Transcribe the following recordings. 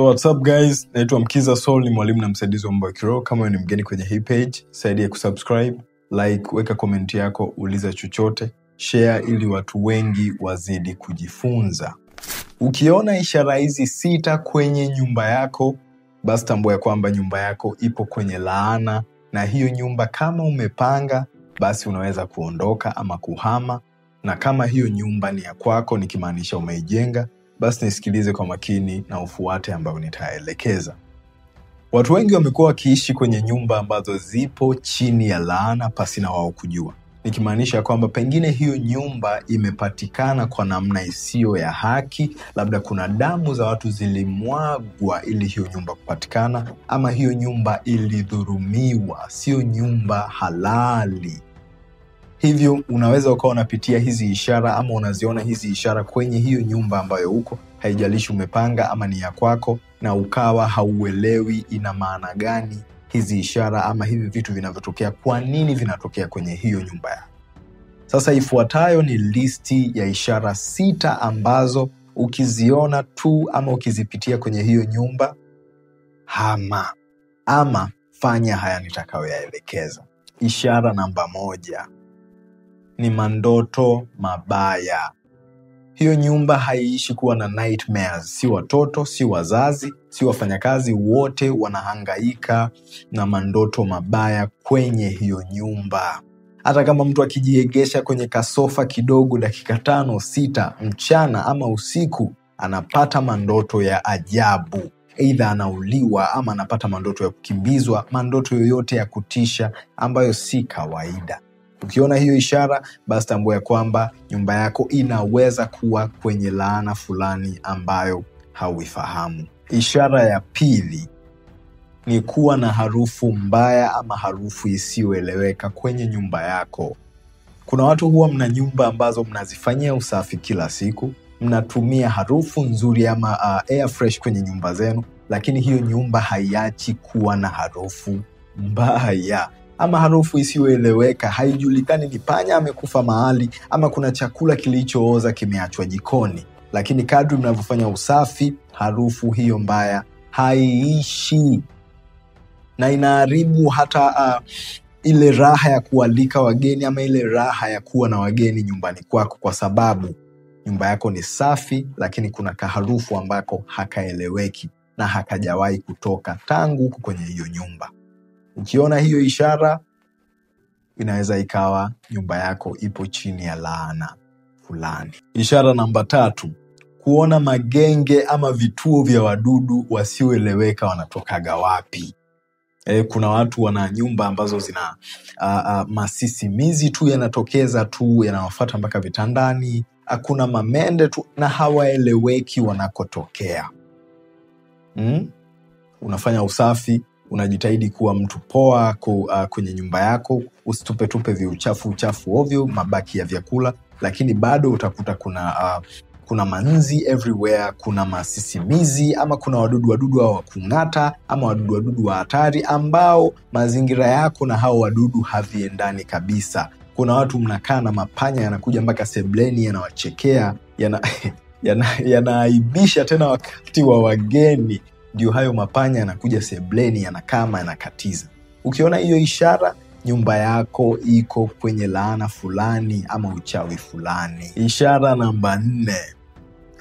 What's up guys, naitwa Mkiza Soul, ni mwalimu na msaidizi wa mambo ya kiroho. Kama wewe ni mgeni kwenye hii page, saidia kusubscribe, like, weka comment yako, uliza chochote, share ili watu wengi wazidi kujifunza. Ukiona ishara hizi sita kwenye nyumba yako, basi tambua ya kwamba nyumba yako ipo kwenye laana, na hiyo nyumba kama umepanga, basi unaweza kuondoka ama kuhama, na kama hiyo nyumba ni ya kwako, nikimaanisha umeijenga, basi nisikilize kwa makini na ufuate ambayo nitaelekeza. Watu wengi wamekuwa wakiishi kwenye nyumba ambazo zipo chini ya laana pasina wao kujua. Nikimaanisha kwamba pengine hiyo nyumba imepatikana kwa namna isiyo ya haki, labda kuna damu za watu zilimwagwa ili hiyo nyumba kupatikana, ama hiyo nyumba ilidhulumiwa, sio nyumba halali. Hivyo unaweza ukawa unapitia hizi ishara ama unaziona hizi ishara kwenye hiyo nyumba ambayo uko, haijalishi umepanga ama ni ya kwako, na ukawa hauelewi ina maana gani hizi ishara ama hivi vitu vinavyotokea, kwa nini vinatokea kwenye hiyo nyumba yako. Sasa ifuatayo ni listi ya ishara sita ambazo ukiziona tu ama ukizipitia kwenye hiyo nyumba, hama ama fanya haya nitakayoyaelekeza. Ishara namba 1 ni mandoto mabaya. Hiyo nyumba haiishi kuwa na nightmares. Si watoto, si wazazi, si wafanyakazi, wote wanahangaika na mandoto mabaya kwenye hiyo nyumba. Hata kama mtu akijiegesha kwenye kasofa kidogo dakika 5, 6 mchana ama usiku, anapata mandoto ya ajabu. Aidha anauliwa ama anapata mandoto ya kukimbizwa, mandoto yoyote ya kutisha ambayo si kawaida. Ukiona hiyo ishara, basi tambua ya kwamba nyumba yako inaweza kuwa kwenye laana fulani ambayo hauifahamu. Ishara ya pili ni kuwa na harufu mbaya ama harufu isiyoeleweka kwenye nyumba yako. Kuna watu huwa mna nyumba ambazo mnazifanyia usafi kila siku, mnatumia harufu nzuri ama air fresh kwenye nyumba zenu, lakini hiyo nyumba haiachi kuwa na harufu mbaya ama harufu isiyoeleweka. Haijulikani ni panya amekufa mahali ama kuna chakula kilichooza kimeachwa jikoni, lakini kadri mnavyofanya usafi, harufu hiyo mbaya haiishi na inaharibu hata ile raha ya kualika wageni ama ile raha ya kuwa na wageni nyumbani kwako, kwa sababu nyumba yako ni safi lakini kuna kaharufu ambako hakaeleweki na hakajawahi kutoka tangu huko kwenye hiyo nyumba. Ukiona hiyo ishara, inaweza ikawa nyumba yako ipo chini ya laana fulani. Ishara namba 3, kuona magenge ama vituo vya wadudu wasioeleweka wanatokaga wapi. Kuna watu wana nyumba ambazo zina masisimizi tu yanatokeza tu, yanawafuata mpaka vitandani, hakuna mamende tu na hawaeleweki wanakotokea. Unafanya usafi, unajitahidi kuwa mtu poa kwenye nyumba yako, usitupe tupe viuchafu uchafu ovyo, mabaki ya vyakula, lakini bado utakuta kuna manzi everywhere, kuna masisimizi ama kuna wadudu wa kung'ata ama wadudu wa hatari ambao mazingira yako na hao wadudu haviendani kabisa. Kuna watu mnakaa na mapanya yanakuja mpaka sebleni, yanawachekea, yanaaibisha tena wakati wa wageni. Ndio hayo mapanya yanakuja sebleni, yanakama, yanakatiza. Ukiona hiyo ishara, nyumba yako iko kwenye laana fulani ama uchawi fulani. Ishara namba 4,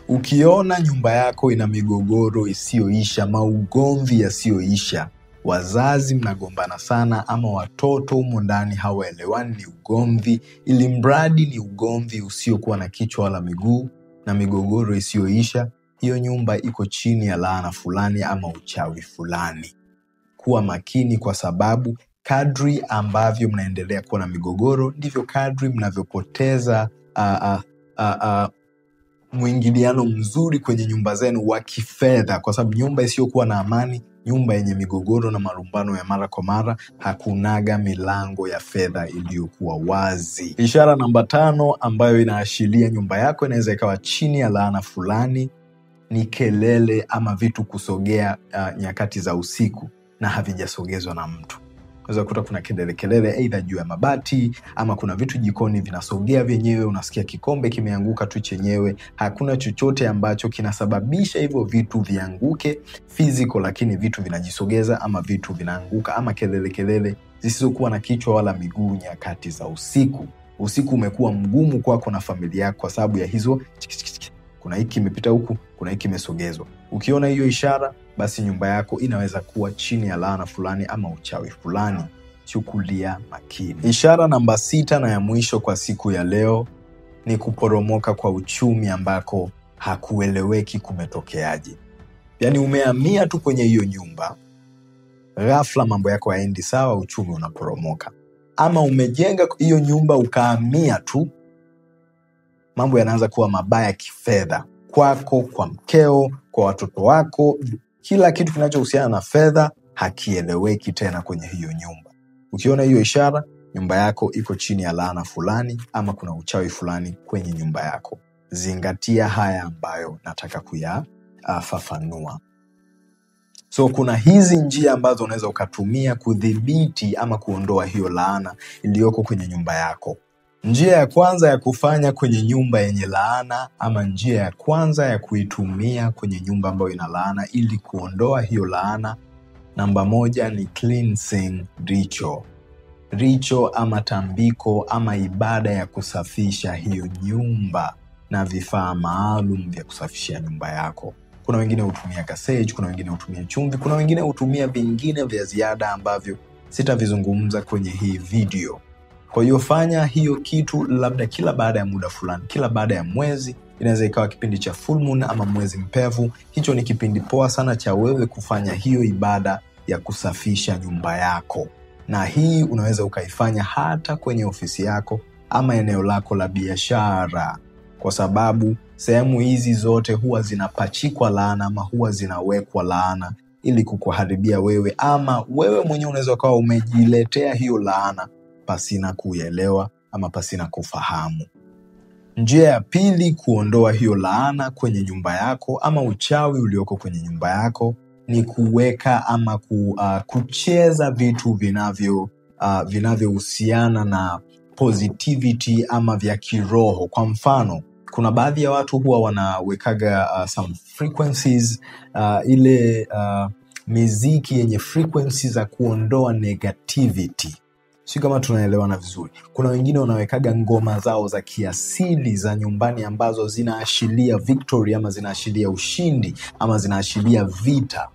ukiona nyumba yako ina migogoro isiyoisha, maugomvi yasiyoisha, wazazi mnagombana sana ama watoto humo ndani hawaelewani, ni ugomvi, ili mradi ni ugomvi usiokuwa na kichwa wala miguu na migogoro isiyoisha, hiyo nyumba iko chini ya laana fulani ama uchawi fulani. Kuwa makini, kwa sababu kadri ambavyo mnaendelea kuwa na migogoro ndivyo kadri mnavyopoteza mwingiliano mzuri kwenye nyumba zenu wa kifedha, kwa sababu nyumba isiyokuwa na amani, nyumba yenye migogoro na malumbano ya mara kwa mara, hakunaga milango ya fedha iliyokuwa wazi. Ishara namba 5 ambayo inaashiria nyumba yako inaweza ikawa chini ya laana fulani ni kelele ama vitu kusogea nyakati za usiku na havijasogezwa na mtu. Unaweza kukuta kuna kelele kelele aidha juu ya mabati, ama kuna vitu jikoni vinasogea vyenyewe, unasikia kikombe kimeanguka tu chenyewe. Hakuna chochote ambacho kinasababisha hivyo vitu vianguke physical, lakini vitu vinajisogeza ama vitu vinaanguka ama kelele kelele zisizokuwa na kichwa wala miguu nyakati za usiku. Usiku umekuwa mgumu kwako na familia yako kwa sababu ya hizo chiki. Kuna hiki kimepita huku, kuna hiki kimesogezwa. Ukiona hiyo ishara, basi nyumba yako inaweza kuwa chini ya laana fulani ama uchawi fulani. Chukulia makini. Ishara namba 6 na ya mwisho kwa siku ya leo ni kuporomoka kwa uchumi ambako hakueleweki kumetokeaje. Yaani umehamia tu kwenye hiyo nyumba, ghafla mambo yako hayaendi sawa, uchumi unaporomoka. Ama umejenga hiyo nyumba ukahamia tu, mambo yanaanza kuwa mabaya kifedha kwako, kwa mkeo, kwa watoto wako. Kila kitu kinachohusiana na fedha hakieleweki tena kwenye hiyo nyumba. Ukiona hiyo ishara, nyumba yako iko chini ya laana fulani ama kuna uchawi fulani kwenye nyumba yako. Zingatia haya ambayo nataka kuyafafanua. So kuna hizi njia ambazo unaweza ukatumia kudhibiti ama kuondoa hiyo laana iliyoko kwenye nyumba yako. Njia ya kwanza ya kufanya kwenye nyumba yenye laana, ama njia ya kwanza ya kuitumia kwenye nyumba ambayo ina laana ili kuondoa hiyo laana, namba 1 ni cleansing ritual. Ritual ama tambiko ama ibada ya kusafisha hiyo nyumba na vifaa maalum vya kusafishia nyumba yako. Kuna wengine hutumia kasage, kuna wengine hutumia chumvi, kuna wengine hutumia vingine vya ziada ambavyo sitavizungumza kwenye hii video. Kwa hiyo fanya hiyo kitu labda kila baada ya muda fulani, kila baada ya mwezi. Inaweza ikawa kipindi cha full moon ama mwezi mpevu. Hicho ni kipindi poa sana cha wewe kufanya hiyo ibada ya kusafisha nyumba yako. Na hii unaweza ukaifanya hata kwenye ofisi yako ama eneo lako la biashara, kwa sababu sehemu hizi zote huwa zinapachikwa laana ama huwa zinawekwa laana ili kukuharibia wewe, ama wewe mwenyewe unaweza ukawa umejiletea hiyo laana pasina kuielewa ama pasina kufahamu. Njia ya pili kuondoa hiyo laana kwenye nyumba yako ama uchawi ulioko kwenye nyumba yako ni kuweka ama kucheza vitu vinavyohusiana na positivity ama vya kiroho. Kwa mfano, kuna baadhi ya watu huwa wanawekaga some frequencies, ile miziki yenye frequencies za kuondoa negativity. Sio kama tunaelewana vizuri. Kuna wengine wanawekaga ngoma zao za kiasili za nyumbani ambazo zinaashiria victory ama zinaashiria ushindi ama zinaashiria vita.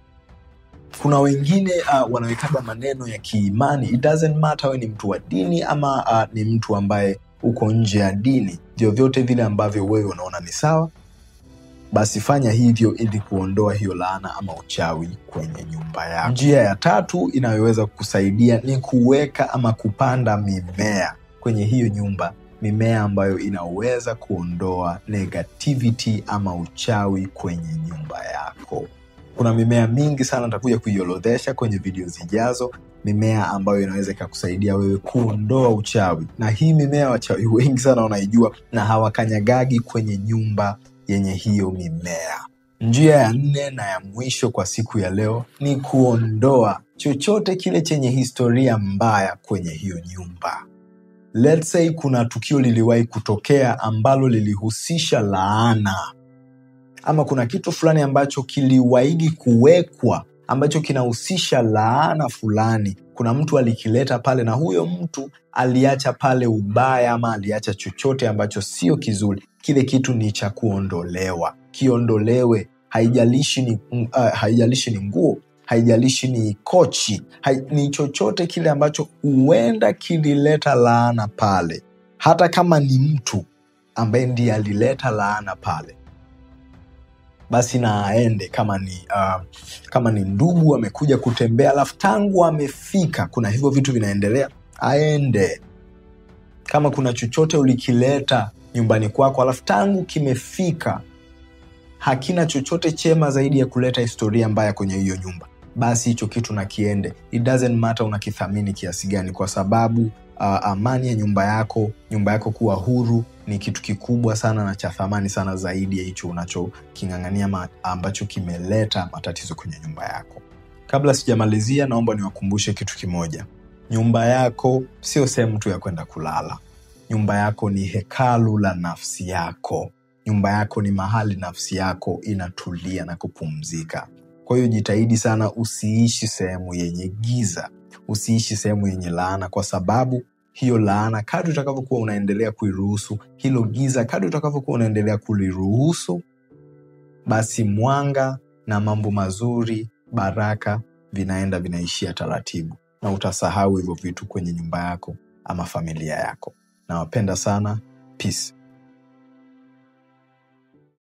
Kuna wengine wanawekaga maneno ya kiimani. It doesn't matter wewe ni mtu wa dini ama ni mtu ambaye uko nje ya dini. Vyovyote vile ambavyo wewe unaona ni sawa, basi fanya hivyo ili kuondoa hiyo laana ama uchawi kwenye nyumba yako. Njia ya tatu inayoweza kukusaidia ni kuweka ama kupanda mimea kwenye hiyo nyumba, mimea ambayo inaweza kuondoa negativity ama uchawi kwenye nyumba yako. Kuna mimea mingi sana nitakuja kuiorodhesha kwenye video zijazo, mimea ambayo inaweza ikakusaidia wewe kuondoa uchawi. Na hii mimea wachawi wengi sana wanaijua na hawakanyagagi kwenye nyumba yenye hiyo mimea. Njia ya nne na ya mwisho kwa siku ya leo ni kuondoa chochote kile chenye historia mbaya kwenye hiyo nyumba. Let's say kuna tukio liliwahi kutokea ambalo lilihusisha laana, ama kuna kitu fulani ambacho kiliwahi kuwekwa ambacho kinahusisha laana fulani. Kuna mtu alikileta pale na huyo mtu aliacha pale ubaya ama aliacha chochote ambacho sio kizuri. Kile kitu ni cha kuondolewa, kiondolewe. Haijalishi ni nguo, haijalishi ni kochi, ni chochote kile ambacho huenda kilileta laana pale. Hata kama ni mtu ambaye ndiye alileta laana pale, basi na aende. Kama ni ndugu amekuja kutembea alafu tangu amefika kuna hivyo vitu vinaendelea, aende. Kama kuna chochote ulikileta nyumbani kwako alafu tangu kimefika hakina chochote chema zaidi ya kuleta historia mbaya kwenye hiyo nyumba, basi hicho kitu na kiende. It doesn't matter unakithamini kiasi gani, kwa sababu amani ya nyumba yako kuwa huru ni kitu kikubwa sana na cha thamani sana zaidi ya hicho unachoking'ang'ania ambacho kimeleta matatizo kwenye nyumba yako. Kabla sijamalizia, naomba niwakumbushe kitu kimoja. Nyumba yako sio sehemu tu ya kwenda kulala. Nyumba yako ni hekalu la nafsi yako. Nyumba yako ni mahali nafsi yako inatulia na kupumzika. Kwa hiyo jitahidi sana usiishi sehemu yenye giza, usiishi sehemu yenye laana, kwa sababu hiyo laana kadri utakavyokuwa unaendelea kuiruhusu, hilo giza kadri utakavyokuwa unaendelea kuliruhusu, basi mwanga na mambo mazuri, baraka vinaenda vinaishia taratibu, na utasahau hivyo vitu kwenye nyumba yako ama familia yako. Nawapenda sana. Peace.